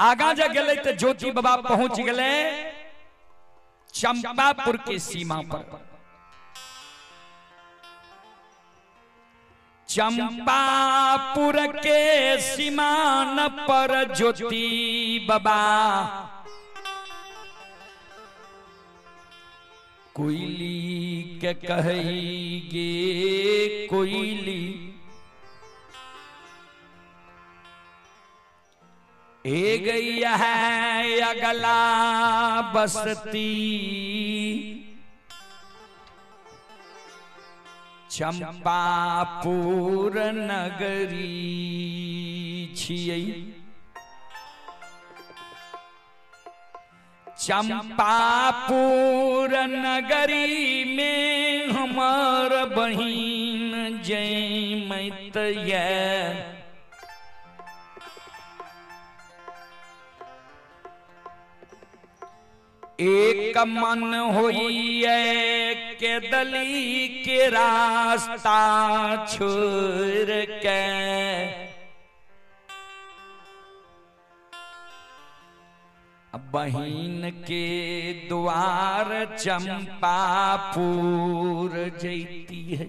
आगा जा गेलै तो ज्योति बाबा पहुंच गए चंपापुर के सीमा पर। चंपापुर के सीमान पर ज्योति बाबा कोयली के कही गे कोयली ए गई है अगला बस्ती चंपापुर नगरी छियै। चंपापुर नगरी में हमार बहिन जैमत ये एक मन होइए के दली के रास्ता छोड़ के बहिन के द्वार चंपापुर जैती है।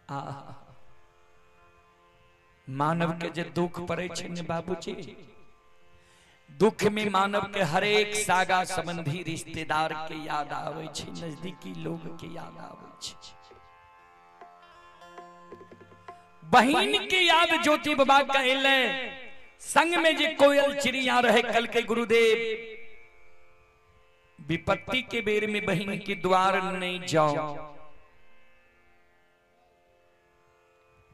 आ मानव के जे दुख पड़े छे ने बाबूजी, दुख में मानव के हरेक सागा संबंधी रिश्तेदार के याद आवे छे, नजदीकी लोग के याद आवे छे। बहिन के याद ज्योति बाबा के एले, संग में जे कोयल चिड़िया रहे कल के गुरुदेव विपत्ति के बेर में बहिन के द्वार नहीं जाओ,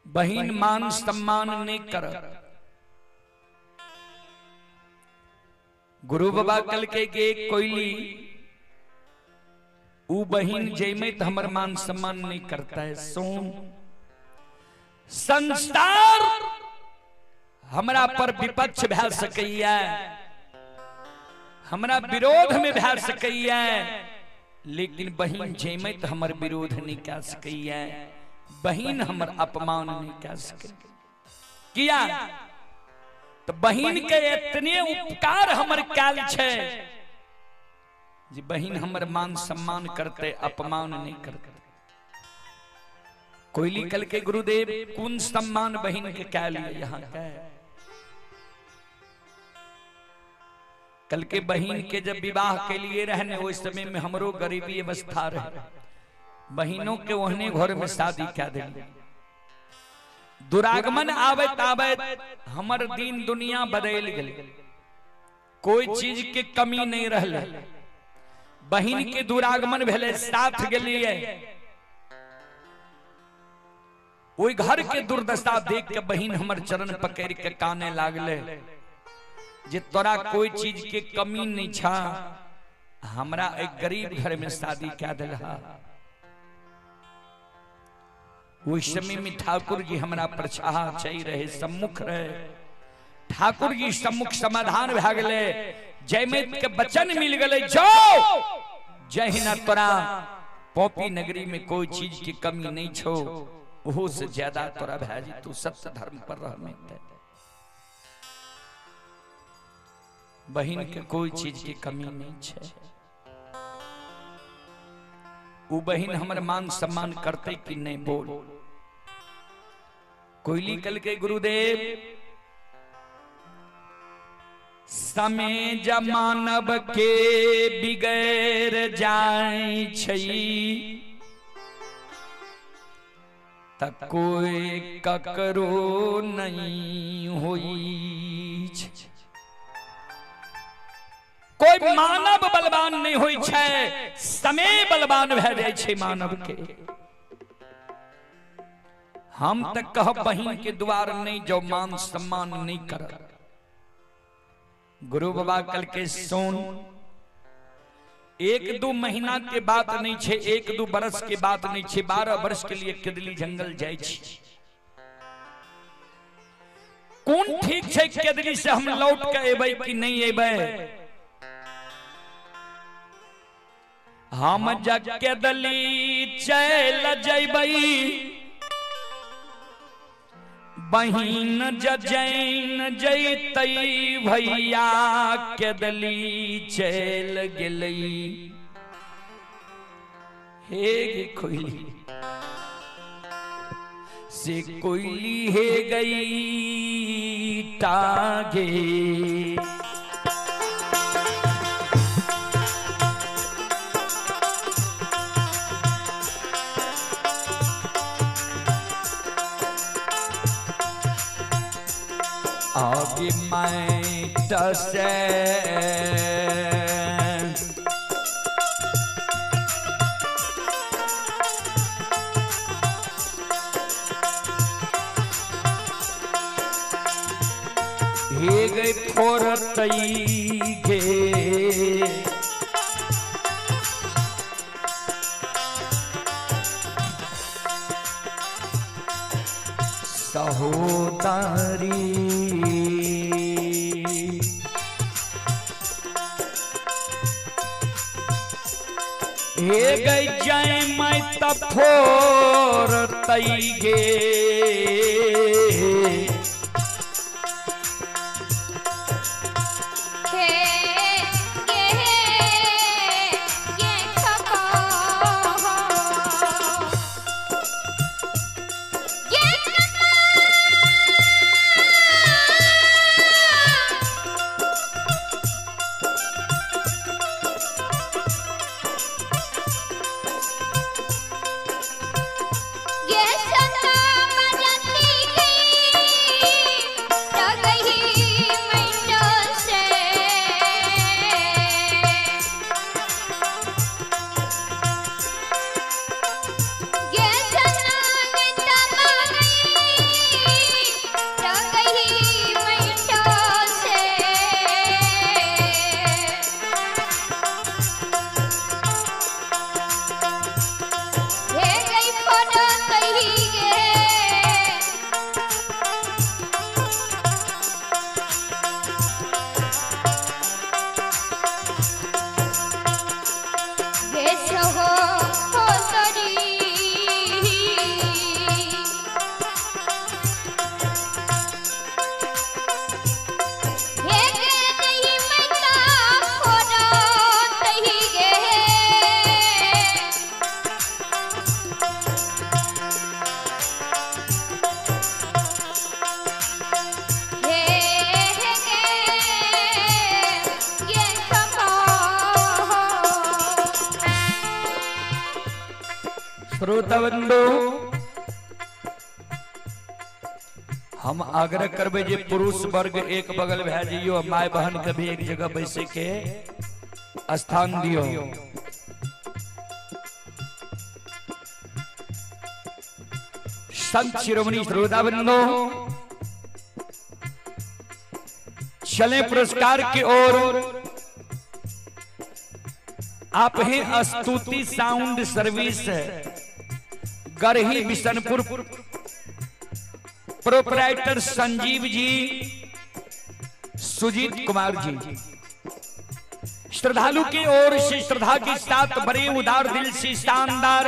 बहिन मान सम्मान नहीं कर। गुरु बाबा कल के गे कोयली ऊ बहिन जैमे तो हमर मान सम्मान नहीं करता है। सोन संसार हमरा पर विपक्ष भै सकैया, हमरा विरोध में भै सकैया, लेकिन बहिन जैमे तो हमर विरोध नहीं कर सकैया, बहिन हमर अपमान नहीं कर सके। किया तो बहिन के इतने उपकार हमर कैल छे जे बहिन हमर मान सम्मान करते, अपमान नहीं करते। कोयली कल के गुरुदेव कौन सम्मान बहिन के कैल यहाँ के कल के बहिन के जब विवाह के लिए रहने उस समय में हमरो गरीबी अवस्था रहे, बहिनों के ओहने घर में शादी क्या दिली। दुरागमन आबत आबत हमर दिन दुनिया बदल गई, कोई चीज के कमी नहीं रहले। बहिन के दुरागमन भेले साथ गेलिए, ओहि घर के दुर्दशा देख के बहिन हमर चरण पकड़ के काने लागले जे तोरा कोई चीज के कमी नहीं छा, हमरा एक गरीब घर में शादी क्या दिलहा। उस समय में ठाकुर जी हमरा प्रछाह चाही रहे, सम्मुख रहे। ठाकुर जी सम्मुख समाधान भए गेलै, जयमेत के वचन मिल गेलै, जाओ जहिना तोरा पॉपी नगरी में कोई चीज की कमी नहीं छो, ओहो से ज्यादा तोरा भए जेतौ, सत्य धर्म पर रहमे। बहिन के कोई चीज की कमी नहीं छे, उ बहिन हमर मान सम्मान करते कि नहीं बोल। कोयली कल के गुरुदेव समय जमानब के बिगैर जाय छई त कोई ककरो नहीं होई छे। कोई मानव बलवान नहीं होई छे, समय बलवान भए जाय छे मानव के। हम तक कह बहिन के द्वार नहीं जो मान सम्मान नहीं कर। गुरु बाबा कल के सोन एक दो महीना के बात नहीं छे, एक दो बरस के बात नहीं छे, 12 वर्ष के लिए केदली जंगल जाय छी। कौन ठीक छे केदली से हम लौट के एबै कि नहीं एबै? हम जग केदली चल जैबै बहिन जजैन जैतई भैया के दली चल गेलई। हे गे कोयली से कोयली हे गई टागे। आगे मैं तसे हे गई फोरतई गे। सहोदारी हे गई जय मैं तफोर तई गे। श्रोता बंधु, हम आग्रह करबे जे पुरुष वर्ग एक बगल भए जइयो, my बहन के भी एक जगह बैसे के स्थान दियो। संत शिरोमणि श्रोता बंधु, चले पुरस्कार की ओर। आप हैं Stuti sound service Garhi Bishanpur, proprietor Sanjeev ji, Sujit Kumar ji. श्रद्धालु की ओर से श्रद्धा के साथ बड़े उदार दिल से शानदार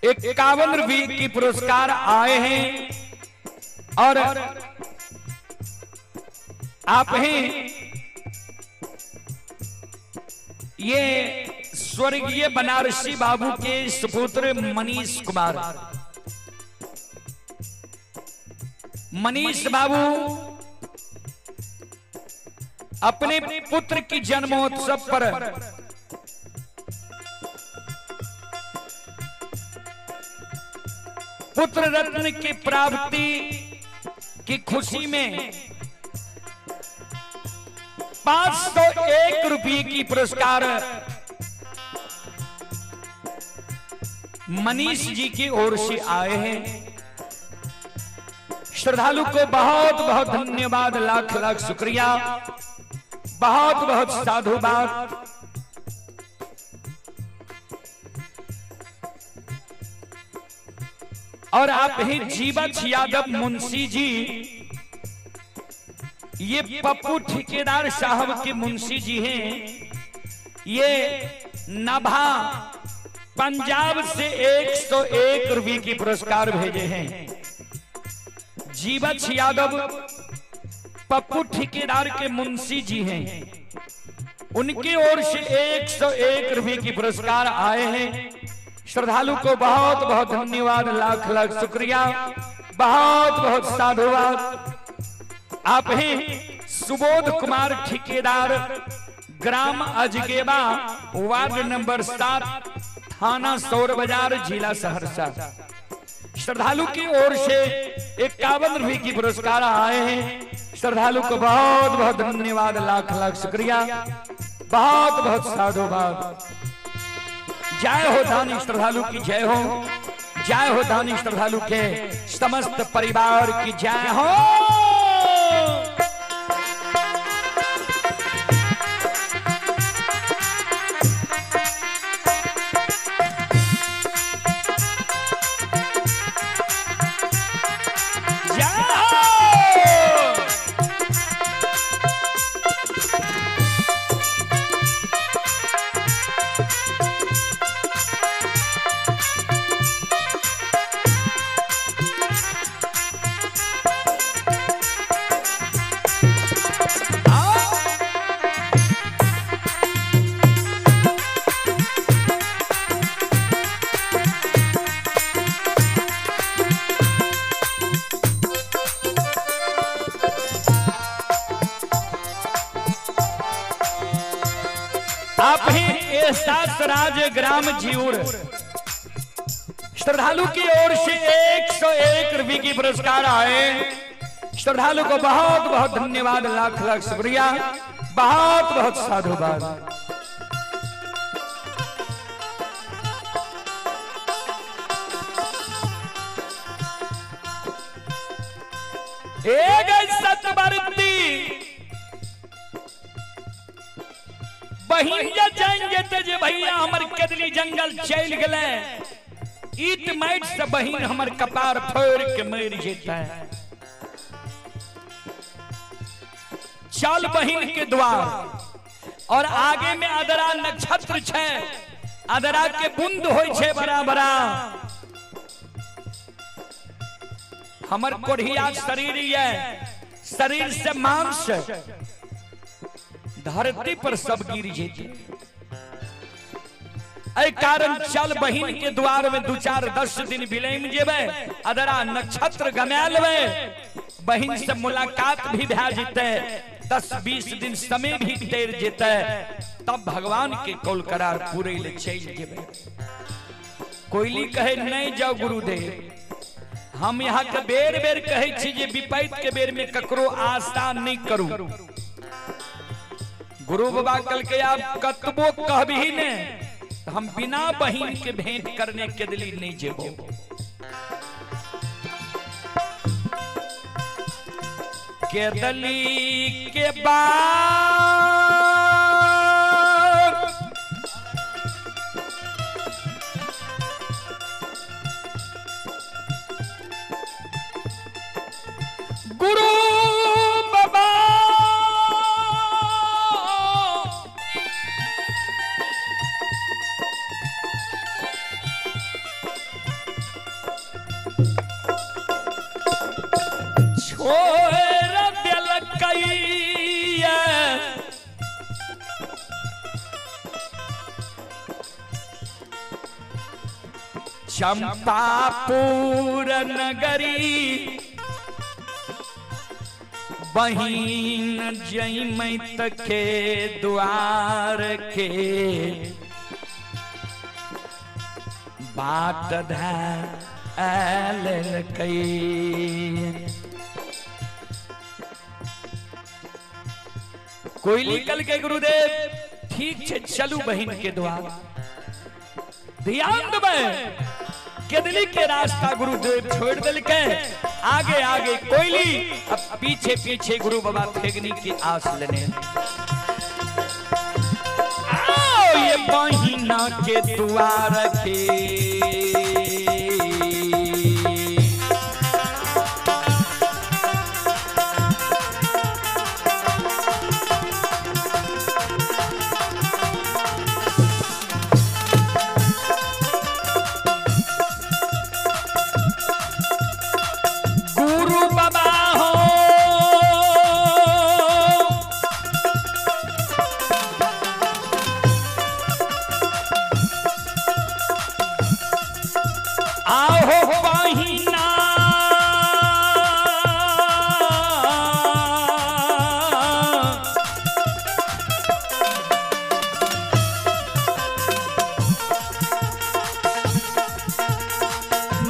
51 रुपये की पुरस्कार आए हैं। और आप हैं ये स्वर्गीय बनारसी बाबू के सुपुत्र मनीष कुमार। मनीष बाबू अपने पुत्र की जन्मोत्सव पर पुत्र रत्न की प्राप्ति की खुशी में 501 रुपये की पुरस्कार मनीष जी की ओर से आए हैं। श्रद्धालु को बहुत बहुत धन्यवाद, लाख लाख शुक्रिया, बहुत बहुत साधुवाद। और आप ही जीवछ यादव मुंशी जी, ये पप्पू ठेकेदार साहब के मुंशी जी हैं। ये नभा पंजाब से 101 रुपये की पुरस्कार भेजे हैं। जीवछ यादव पप्पू ठेकेदार के मुंशी जी हैं, उनकी ओर से 101 रुपये की पुरस्कार आए हैं। श्रद्धालु को बहुत बहुत धन्यवाद, लाख लाख शुक्रिया, बहुत बहुत साधुवाद। आप हैं सुबोध कुमार ठेकेदार, ग्राम अजगेबा, वार्ड नंबर 7, थाना सौर बाजार, जिला सहरसा। श्रद्धालु की ओर से 51 रुपये की पुरस्कार आए हैं। श्रद्धालु को बहुत बहुत धन्यवाद, लाख लाख शुक्रिया, बहुत बहुत साधुवाद। जय हो दानी श्रद्धालु की जय हो, जय हो दानी श्रद्धालु के समस्त परिवार की जय हो। आप ही एहसास ग्राम जीउर श्रद्धालु की ओर से 101 रुपये की पुरस्कार आए। श्रद्धालु को बहुत बहुत धन्यवाद, लाख लाख शुक्रिया, बहुत बहुत साधुवाद। एक सतबरती बहिन जान जेते जे भैया हमर कदली जंगल चल गए, ईट माइट से बहिन हमर कपार फोड़ के मर जेता। चल बहिन के द्वार और आगे में अदरा नक्षत्र छे, अदरा के बूंद होय छे बड़ा बड़ा। हमर कोढ़िया शरीर ये, शरीर से मांस धरती पर सब गिर जेते। एहि कारण चल बहिन के द्वार में 2-4 10 दिन बिलैम जेबै, अदरा नक्षत्र गमा लेबै, बहिन से मुलाकात भी भए जेतै, 10-20 दिन समय भी टेर जेतै, तब भगवान के कौल करार पूरे ले चलि जेबै। कोयली कहे नहीं जाओ गुरुदेव, हम यहाँ के बेर बेर कहै छी जे विपैत के बेर में ककरो आशा नहीं करू। गुरु बाबा कल के आप कतबो कहबी ने हम बिना बहिन के भेंट करने के दिली नहीं जेबो। केदली के बाद गुरु बाबा छोड़ देलकैया, चंपापुर नगरी बहिन जैमत के द्वार के बाट धैलकै। कोयली कल के गुरुदेव ठीक छे चलू बहिन के द्वार, ध्यान देबै। केदली के रास्ता गुरुदेव छोड़ दिलकै, आगे आगे कोयली, अब पीछे पीछे गुरु बाबा फेगनी की आस लेने। आओ ये बहिना के द्वार के आहो बहिना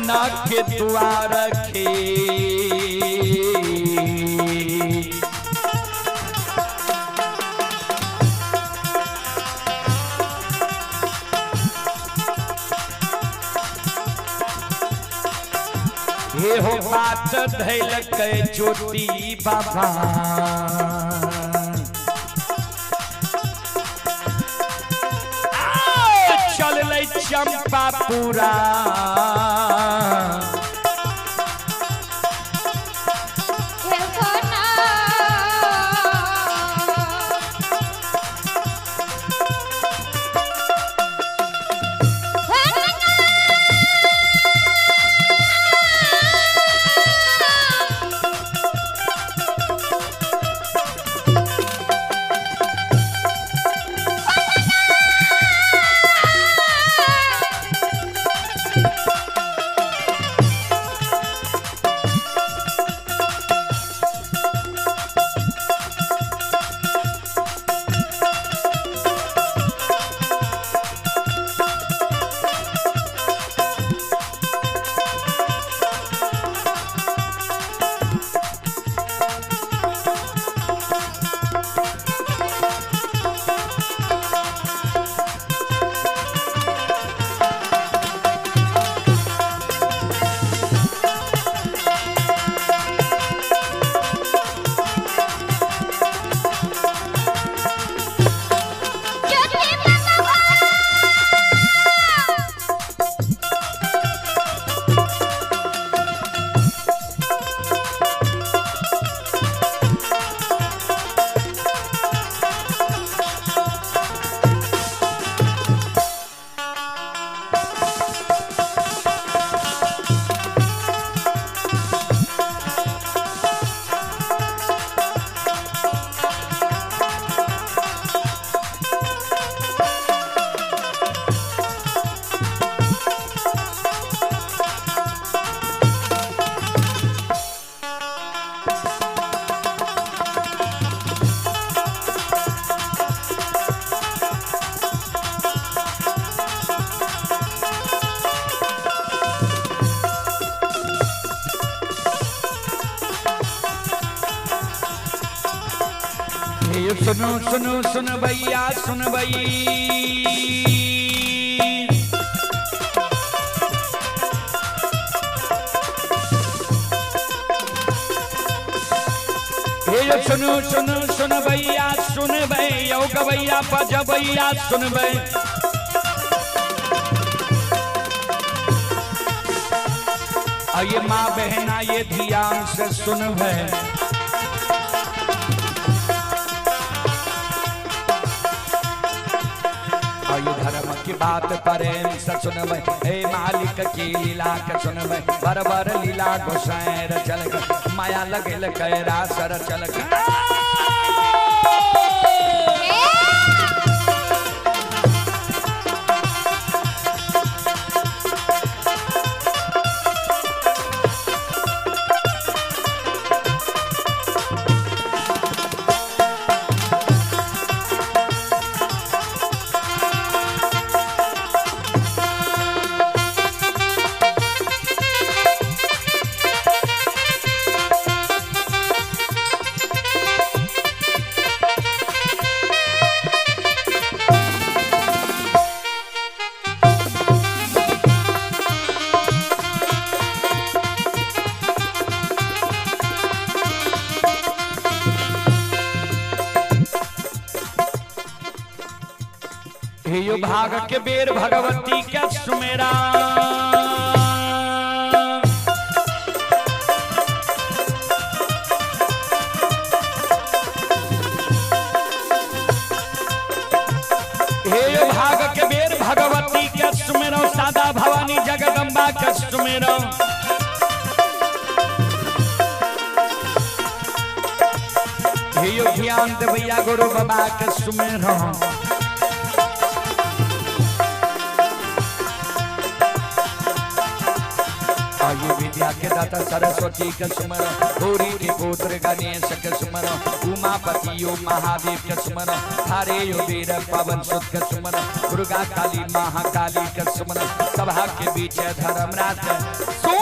ना के द्वार खे हे हो बात धैल के ज्योति बाबा चल चंपा पूरा सुनो सुनो सुन भैया सुन भई हे सुनो सुनो सुन भैया सुन भई यो गवैया बजबैया सुन भई ये माँ बहना ये ध्यान से सुन भई धर्म की बात प्रेम से सुनबै हे मालिक की लीला के सुनबै बरबर लीला गोसाई चल माया लगल कैरा सर चल। हे भाग के बेर भगवती के सुमेरा हे भाग के बेर भगवती के सुमेरा सादा भवानी जगदम्बा के सुमेरा हे ज्ञान भैया गुरु बाबा के सुमेरा। विद्या के दाता सरस्वती के सुमर, गौरी के पुत्र गणेश के सुमर, उमापति यो महादेव के सुमर, थारे यो वीर पवन सुत के सुमर, दुर्गा काली महाकाली के सुमर, सभा के बीच धर्मराज।